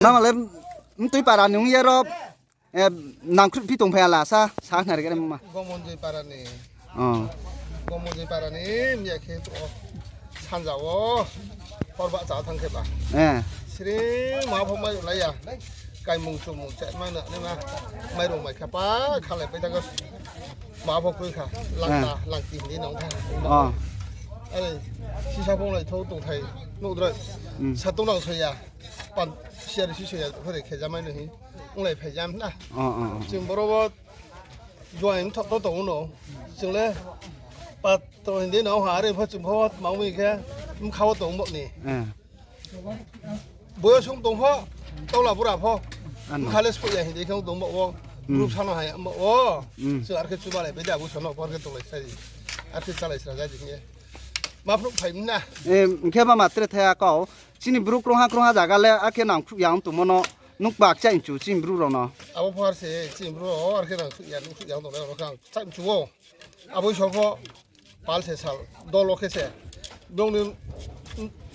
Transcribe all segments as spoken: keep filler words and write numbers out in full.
Mama le mtui para ni ong ye ro, eh, nangkhruh phi tong phai ya la sa, sa khna ri khe mama. Gomonjoi para ni. Oh. Gomonjoi para ni, miya khe to sanja wo, hor ba cha thang khe ba. Eh. Sri ma pho mai lai ya. Kaimung chumung che ma na, ni ma. Mai rung mai kha pa, khalai pai ta ko. Ma pho kroi kha, langta, langti ni nong kha. Oh. Are, sisa phung lai thou tongthai, nuh droi. Hmm. Sa tong nang sa ya. Pan, siya ri si sa ya, khore khe jamai no hi. Onglai phai jam na. Oh, oh, oh. Chwng boro bo, join tho, to tong no. Chwng le, pat to hindi no ha, are pho chwng pho, ma wi khe, mkha wo tong bo ni. Eh. Boyo sung tong pho, tola bura pho. Ano. Mkha le spo ya hindi khe tong bo wo. Hmm. Group sano hai, bo wo. Hmm. So, ar khe chuba lai, beda bu sono, por khe tong lai sai. Ar khe chalai sra jai di khe. Ma phruh phai na. Eh, khe ma matre thaya kau. Chini bru krungha krungha jaga le, akhe nang khruh yang tongmo no, nuk bak chai chu chini bru rao no. Abo phar se, chini bru rao, ar khe nang khruh yang, nuk khruh yang tong lai rao khe ang chai chu wo. Abo so pho, pal se sal, dol o khe se. Bong ni,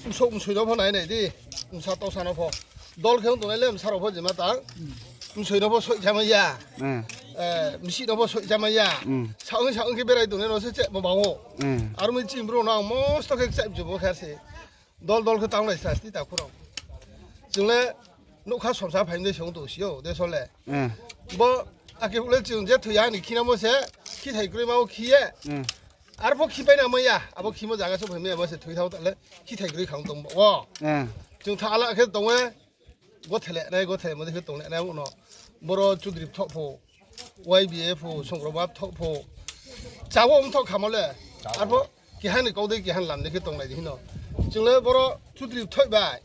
msok msoi no pho nai nai di, msa to sa no pho. Dol khe tong lai le msa rao pho jema tang. Msoi no pho soi jama ya. Eh. Eh, msi no pho soi jama ya. Hmm. Sa ong sa ong khe berai tong lai no se che mo bang o. Hmm. Aro mi chini bru no ang mosto khe chai chu bo khe se. Dol dol khe tang lai sasti ta khurao. Chwng le nukha somsa phai mde song tong si o, de so le. Eh. Bo, akhe le chwng je thoi ya ni khina mo se, khi thai kroi ma o khi ye. Eh. Ar pho khi pai na ma ya, abo khi mo jaga so phai ma ya, bo se thoi thao ta le, khi thai kroi khang tong bo. Eh. Chwng tha ala khe tong e, go thele nai, go thele mo de khe tong le nai mo no. Boro Chudri Pthoh pho, Y B A pho, Songroma Pthoh pho. Chabo mthoh khamo le. Arpho keha ni kau dei keha ni lam dei khe tonglai di hino. Chwng le boro Chudri Pthoh bai,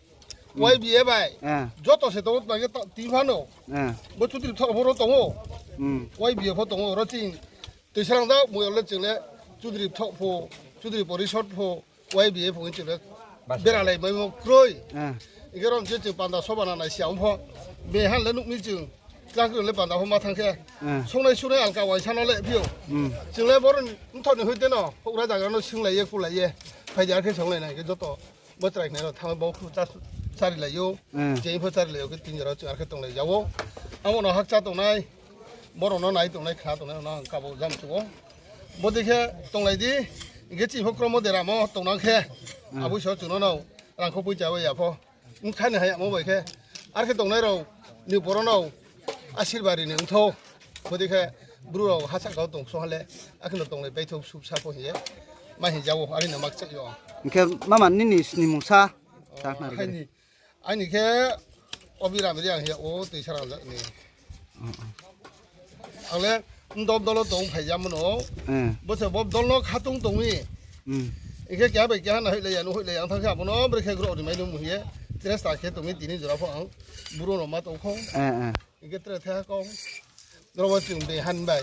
Hmm. Y B A bai. Eh. Joto se tongo tma khe to, tini phano. Eh. Bo Chudri Pthoh pho ro tongo. Hmm. Y B A pho tongo, ro chini. Tui sarang da, mui le chwng le Chudri Pthoh pho, Chudri Porisod pho, Y B A pho hing chwng le. Bas. Bera lai mai mo kroi. Eh. Ike rom je chwng panda soba na nai siya pho. Behan le nuk mi chwng. Chakri le panda pho ma thang khe. Eh. Songnai sunai alka waisa no le phio. Hmm. Chwng le boro mthoh ni hoite no, houhgra jaga no swng lai ye, ku lai ye. Phai di ar khe song lai nai khe joto. Bo chrai khnai no thang bo khu chari lai yo. Hmm. Je pho chari lai yo khe tin jora chwng ar khe tong lai ja o. Amo no hakcha tong nai. Boro no nai tong nai, khna tong nai, no ang kabo jam chu o. Bo dei khe tong lai di. Hing khe chini pho kromo dera mo tong nang khe. Hmm. Aboi so chwng no no rang kho poicha bai ya pho. Bkha ni haya mo bai khe, ar khe tongnai rao ni boro no asirbad ri ni ongthou. Bodei khe bru rao hasa kau tong song ha le, akhe no tonglai baithou suh sa pho hing ye. Ma hing ja o, ari no mak chai yo. Hing khe mama nini snimung sa, O, ta khna ri khe. Aini, aini khe Obiram Reang hing ya o, Tuisarang jak ni. Ang le mdol dol o tong phai ya mano. Eh. Bo se bo dol no khatung tong mi. Hmm. Hing khe keha bai keha na hoihlai ya, no hoihlai ya, ang thang khe abo no brekhe gro rimai no mung ye. Tre sta khe tong mi tini jora pho ang bru no ma tong kho. Eh, eh. Hing khe tre the ha kong. Ro bo chwng behan bai.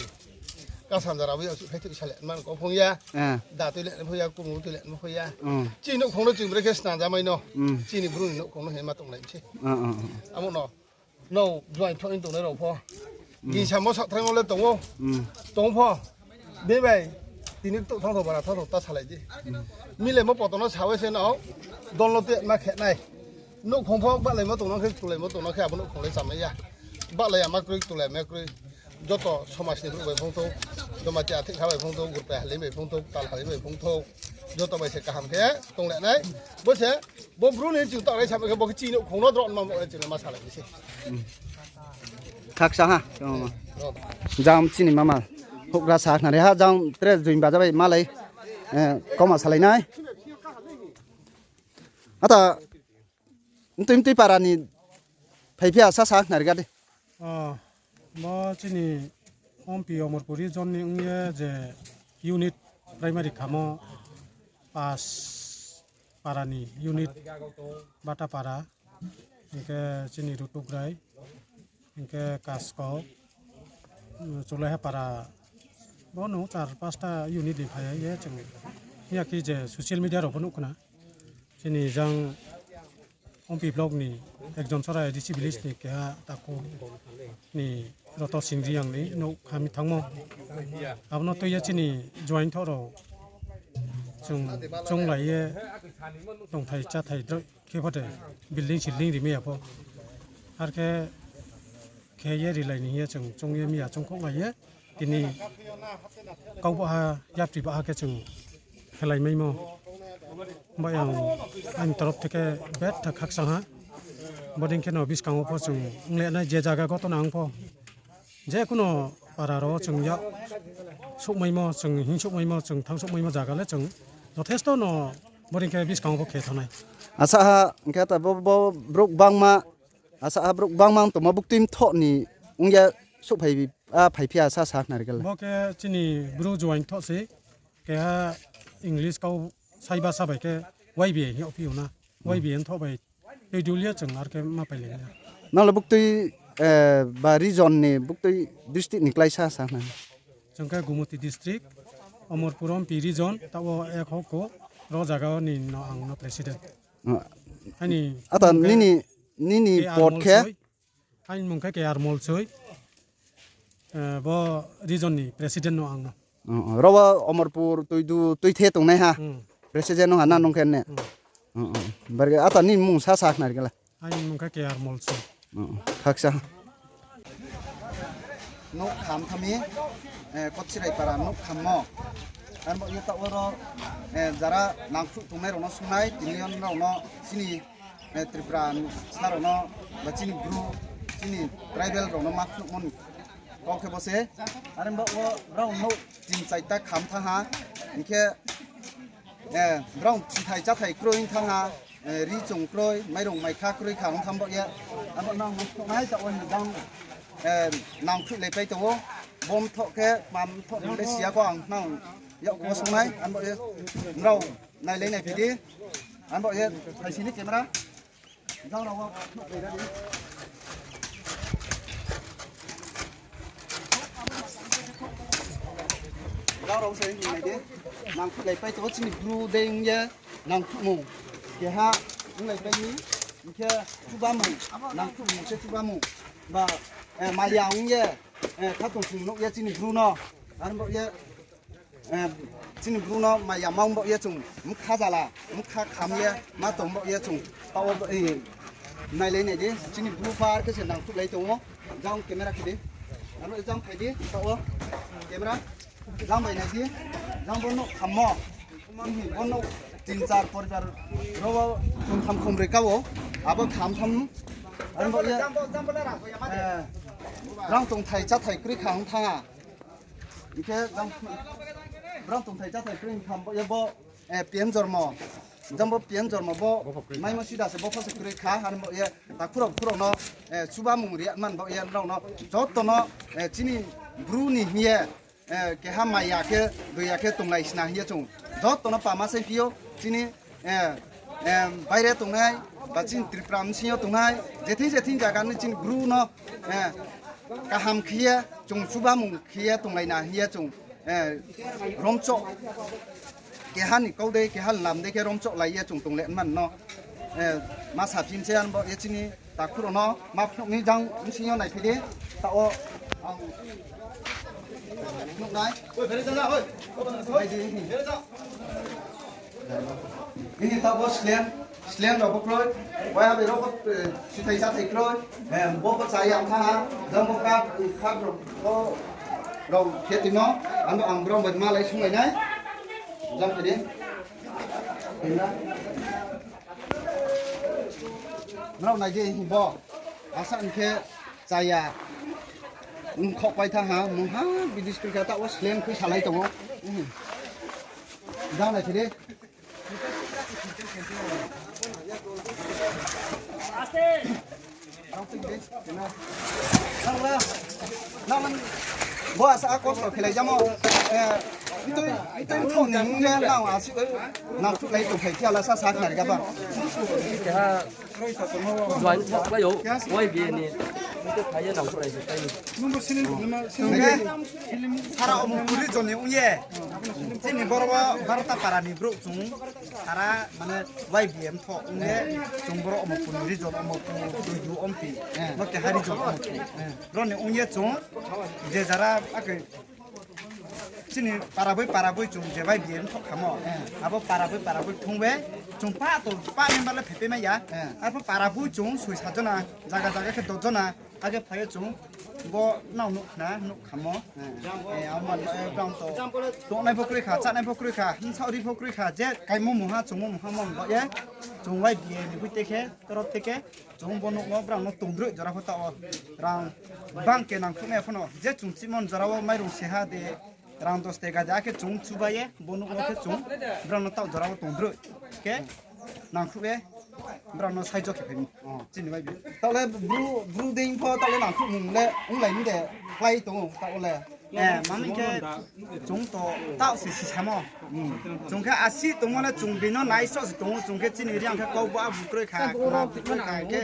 Kasan jara bai o chwng khai thoi sa le man ko phong ya. Eh. Da tui le phong ya, kumu tui le phong ya. Hmm. Chini nouhkhong no chwng brekhe snang ja mai no. Hmm. Chini bru ni nouhkhong no he ma tong lai se. Hmm, hmm, hmm. Amo no. No, join thok in tongnai rao pho. Hmm. Gingsa mo sak thrang o le tong o. Hmm. Tong pho. Be bai. Tini to thang tho bara thang tho ta salai di. Hmm. Mile mo poto no sa we se no. Dol no te ma khe nai. Nouhkhong pho bahlai mo tong nang khe, tulai mo tong nang khe, abo nouhkhong le chamai ya. Bahlai ya ma kroi, tulai ma kroi. Joto somaj ni brouh bai phongthou. Jamatia thikha bai phongthou, gurpai halai bai phongthou, tal halai bai phongthou. Joto bai se kaham khe tong le nai. Bo se, Bo bru ni chwng ta rai sa khe bo khe chini nouhkhong no drop ma mo chwng ma salai ni se. Hmm. Khaksa ha. Oh. Jang chini mama. Houhgra sa khna ri ha jang tre join baja bai malai. Eh, koma salai nai. Ata, mtui mtui para ni phai phi ya sa sa khna ri ga de. Ah, bo chini Ompi Omorpur region ni ong ye je unit primary khamo pas para ni unit Bata para, hing khe chini Rutukrai, hing khe Kasko, um, Chulaiha para, bo no char pasta unit ni phai ye chwng. Hing ya khe je social media rao bo nuh khna. Chini jang Ompi block ni Ekjon Sora A D C village ni keha takhu ni Roto Sing Reang ni nouh kha mi thangmo. Abo no tui ye chini join thok rao chwng, chwng lai ye tongthai cháthai droi khe pho de building silding ri mai ya pho. Ar khe khe ye rilai ni hing ye chung choung ye miya choungkhouhlai ye. Tini kau baha, yapri baha khe chung khelai maimo. Bai ang aini torof theke betha khakchang ha. Bodei khe no buskang wo pho chung ongle nai je zaga gotona ang pho. Je kuno para rao chung ya souhmaimo, chung hing souhmaimo, chung thanng souhmaimo zaga le chung jothesto no bodei khe buskang wo pho khe thanng nai. Asa ha, hing khe ta bo, bo brouh bangma, asa ha brouh bangma tongmo buktui mthoh ni ong ye souhphai, a, phaiphi ya sa sa khnari khe la. Bo khe chini Bru juaing thoh se, keha English kau saiba sa bai khe Y B A hing yagphi ou na. Y B A mthoh bai tui dul ye chung ar khe ma pailai na. Nang le buktui, eh, ba region ni buktui district ni klái sa sa khnari. Chung khe Gumoti district, Omorpur Ompi region, taoh wo ek hoko, ro zaga wo ni no ang no president. Aini ata mung khe nini, nini K R pod khe? Molsoi. Aini mung khe K R Molsoi. Eh, bo region ni president no ang no. Ro wo Omorpur, Tuidu, Tuithe tongnai ha. President no ha na nung khe ne. Bar khe ata nini mung sa sa khnari khe la. Aini mung khe K R Molsoi. Khaksa. Nouh kham tha mi, eh, Kochirai para nouh khammo. Arbo ye taoh wo ro, eh, jara nangkhruh tongnai rao no sungnai, tini yo nrao no chini, eh, Tripura sa rao no, ba chini Bru, chini tribal rao no ma phnuhmo ni kau khe bo se. Are bo wo brao nouh tin chaita kham tha ha, hing khe, eh, brao chithai cháthai kroi ong thanng ha, eh, ri chung kroi, mairung maikha kroi kha ong thanng bo ye. Abo nang nai taoh wo ni jang, eh, nangkhruhlaipai tong ou, bo mthoh khe, ma mthoh ni le si ya kho ang nang yakgu wo sungnai, abo ye, nrao nailai nai phi di, abo ye, thaisi ni camera. Jang rao wo phnuhlai ra di. Jang rao se hing nai di. Nangkhruhlaipai tong ou chini Bru dei ong ye nangkhruhmung. Keha onglaipai mi, hing khe chubamung, nangkhruhmung khe chubamung. Ba, eh, maya ong ye, eh, khatungsung nuh ye chini Bru no. Arbo ye, eh, chini Bru no maya ma ong bo ye chung, bkha jala, bkha kham ye, ma tong bo ye chung. Taoh wo, eh, nailai nai di, chini Bru pho ar khe se nangkhruhlai tong ou, jang camera khe di. Aro jang phai di, taoh wo camera, jang bai nai di, jang bo nouh khammo. Bo nouh tin char poribar ro wo khomtham khombroi ka ou, abo kham tham, arbo ye, eh, rang tongthai cháthai kroi kha ong thanng ha. Hing khe jang, brao tongthai cháthai kroi kha bo ye bo, eh, P M Jormo. Jang bo P M Jormo bo, maimo sida se bo pho se kroi kha, arbo ye, takhu rao bukhu rao no, eh, chubamung ri man bo ye, nrao no, joto no, eh, chini Bru ni hing ye, eh, keha maya khe, doya khe tonglai sna hing ye chung. Joto no pama se phi ou, chini, eh, baire tongnai, ba chini Tripura bsing yo tongnai, jething jething zaga ni chini Bru no, eh, kaham khe ye, chung chubamung khe ye tonglai na hing ye chung, eh, romchoh, keha ni kau dei, keha ni lam dei khe romchohlai ye chung tonglai man no, eh, ma saphi mi se arbo ye chini takhu rao no ma phnuh mi jang bsing yo naiphi di, taoh wo ang phnuh nai. Nai di. Ini taoh bo slen, slen rao bo kroi, waiha bai rao bo, eh, chithai cháthai kroi, eh, bo bo chaya ong thanng ha, jang bo cup, cup rao, rao khe timo, ang, ang brao bai malai sunglai nai, jang khe di. Nrao nai di hing bo. Asa hing khe chaya. Mkhaohpai thanng ha, mungha bidis kri kha taoh wo slen khui salai tong ou. Jang nai khe di. Bo asa a kosto khelai jamo, eh, mtui, mtui mthoh ni ong ye nang asi, nang thuhlai tongphai khe ala sa sa khnari kha ba. Join thok lai ou, Y B A ni, mtui phai ye nang thuhlai tongphai ni. Sara Omorpur region ni ong ye, chini boro wo Bharata para ni brouh chung, sara mane Y B A mthoh ong ye, chung boro Omorpur ni region, Omorpur, Tuidu, Ompi, no keha region Omorpur. Ro ni ong ye chung, je jara, ake, Chini para boi para boi chung je bai biye mthoh khamo. Abo para boi para boi thung be chung pa to pa member le phaipai mai ya. Arpho para boi chung soi sa jona, zaga zaga khe do jona, age phai yo chung bo nao nuh khna nuh khamo. Amo, brang to tongnai pho kroi kha, chánai pho kroi kha, bsaoh ri pho kroi kha, je kaimo mungha chungmo mungha mon ba ye. Chung bai biye ni boi te khe, torof te khe, chung bo nuh wo brang no tongdroi jora pho taoh wo. Rang bang khe nangkhruhnai pho no, je chung chimon jora wo mairung seha de, rang dos tega de, akhe chung chuba ye, bo nuh wo khe chung brang no taoh jora wo tongdroi khe nangkhruh ye, brang no saijo khe phai mi. Chini bai bi. Taoh le bru, bru dei pho taoh le nangkhruh mung le onglai mi de, klái tong ou taoh le. Mami khe chung to taoh se sisamo. Chung khe asi tongmo le chung bini no naisoh se tong ou, chung khe chini Reang khe kau ba bu kroi kha, kau bu kroi kha, khe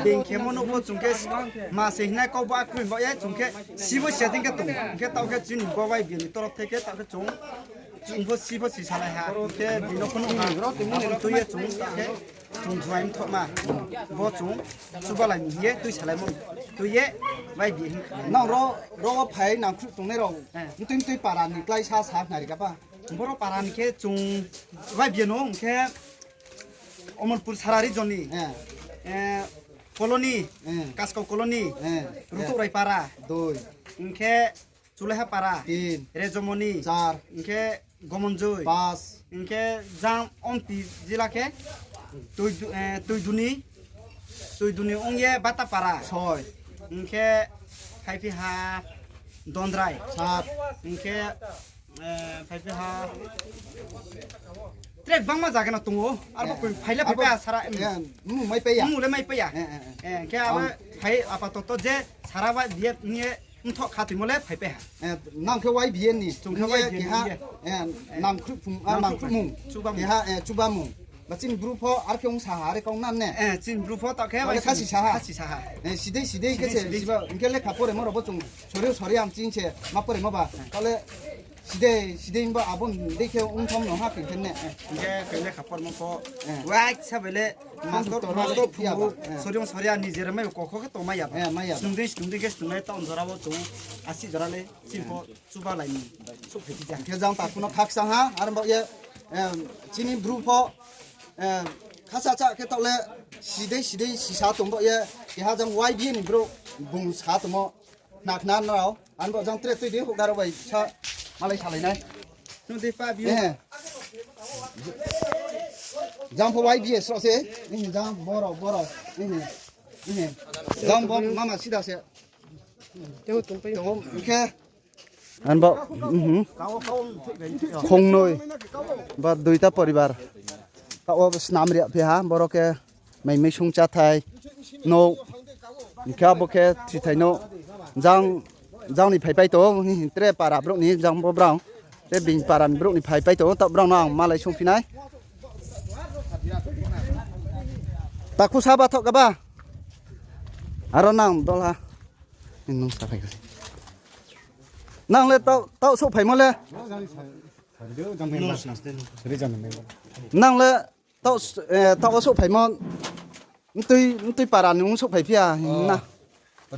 being khemo nuh pho chung khe ma se hinai kau ba kroi ba ye, chung khe sibo se dei khe tong ou. Hing khe taoh khe chini bo bai bini torof thai khe taoh khe chung, chung pho si pho si salai ha, hing khe bini no pho nuh ha, abo tui ye chung taoh khe chung juaing thohma, bo chung chubalai mi hing ye tui salaimo, tui ye bai bi hing kha. Nang ro, ro wo phai nangkhruh tongnai rao, mtui mtui para ni klái sa sa khnari kha ba. Boro para ni khe chung bai bi no hing khe Omorpur Sara region ni, Colony, Kaskau Colony, Rutuhrai para, hing khe Chulaiha para, Rejomoni, hing khe Gomonjoi, hing khe jang Omti jila khe Tuiduni, Tuiduni ong ye Bata para, hing khe phaiphi ha Dondrai, hing khe phaiphi ha tre gbangma zaga no tong ou, arbo koi phai le phaipai ha sara, mmung le maipai ya. Hing khe abo phai apatoto je sara bai biye hing ye mthoh kha toimo le phaipai ha. Nang khe Y B N ni. Chung khe Y B N ni. Nangkhruhmung. Keha, chubamung. Ba chini bru pho ar khe ong sa ha, are kau nan ne. Chini bru pho taoh khe khasi sa ha. Sidei sidei khe se, hing khe lekha poremo rao bo chung sori sori ang chini se ma poremo ba. Taoh le sidei sidei himba abo dei khe ongtham no ha khe ne. Hing khe lekha poremo pho wai sa bai le master, master phungu sori ong sori a ni jera mai kokho khe tongmai ya ba. Snung dei snung dei khe snungnai taoh jora wo chung asi jora le chini pho chubalai ni souhphai di ja. Hing khe jang takhu no khakchang ha, aro bo ye chini bru pho khasa cha khe taoh le sidei sidei sisa tong bo ye, keha jang Y B N ni brouh bung sa tongmo khna khna nrao, aro bo jang tre tui di houhdar rao bai sa malai salai nai. Nung dei pa bi. Jang pho Y B S rao se, jang borao borao, jang bo mama sida se. Hing khe Anbo, khongnoi ba duita poribar. Taoh wo snam ri phi ha, boro khe mai mui sung cháthai, nouh, hing khe abo khe thithai nouh. Jang, jang ni phaipai tong ou, hing tre para brouh ni, jang bo brang. Te bini para ni brouh ni phaipai tong ou, taoh brang no ang malai sungphi nai. Takhu sa ba thoh kaba? Aro nang dol ha. Nung sa phai kha. Nang le taoh, taoh souhphaimo le? Nang le taoh, taoh wo souhphaimo, mtui, mtui para ni ong souhphai phi ya na?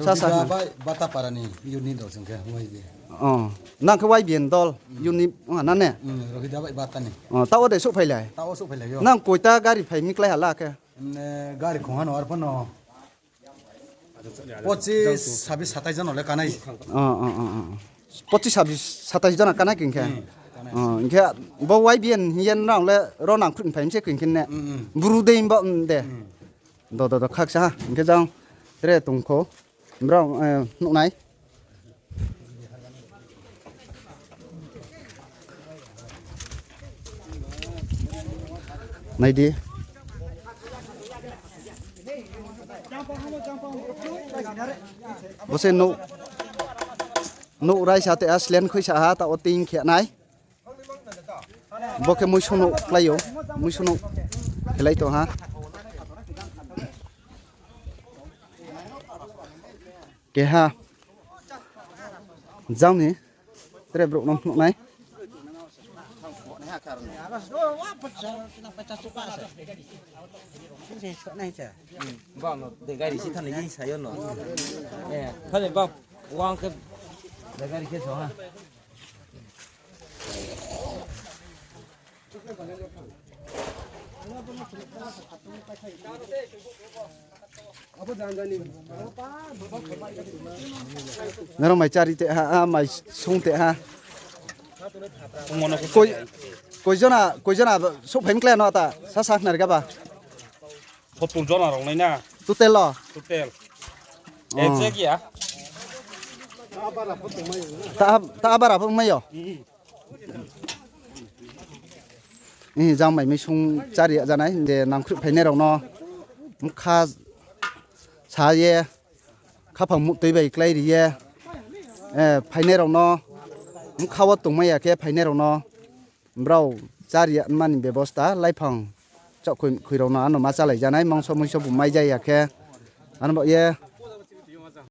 Sa sa. Rohida bai Bata para ni unit rao sing khe Y B N. Nang khe Y B N dol unit ong ha na ne? Rohida bai Bata ni. Taoh wo de souhphai lai? Taoh wo souhphai lai yo. Nang koita gari phai mi klái ha la khe? Gari khong ha no arpho no. Pochis, sabis, satais jona le kanai. Pochis, sabis, satais jona kanai khe hing khe. Hing khe bo Y B N hing ye nrao le ro nangkhruh ni phai mi se khe hing khe ne. Bru dei bo de. Do, do, do, khaksa ha. Hing khe jang tre tong kho. Brao nuh nai. Nai di. Bo se nouh, nouh raisa te a slen khuisa ha, taoh wo tin khe nai. Bo khe muiso nouh klái ou, muiso nouh khelai tong ha. Keha jang ni tre brouh no nuh nai. Ba no de gari si thani sa yo no. Thani ba wang khe de gari khe so ha. Nrao mai chári te ha, a, mai sung te ha. Koi, koi jona, koi jona souhphai mi klái no ta, sa sa khnari ga ba. Sottor jona rao nai na. Total lo? Total. Oh. Exact ya. Ta, ta abara pho ongmai yo? Jang mai mi sung chári ya janai, je nangkhruh phainai rao no bkha sa ye, khaphang muhtui bai klái ri ye, phainai rao no, bkha wo tongmai ya khe phainai rao no, brao chári ya mani bebosta, laiphang chaohkhoi mkhui rao no ano ma chálai janai, mangso muiso bu mai ja ya khe, ano ba ye,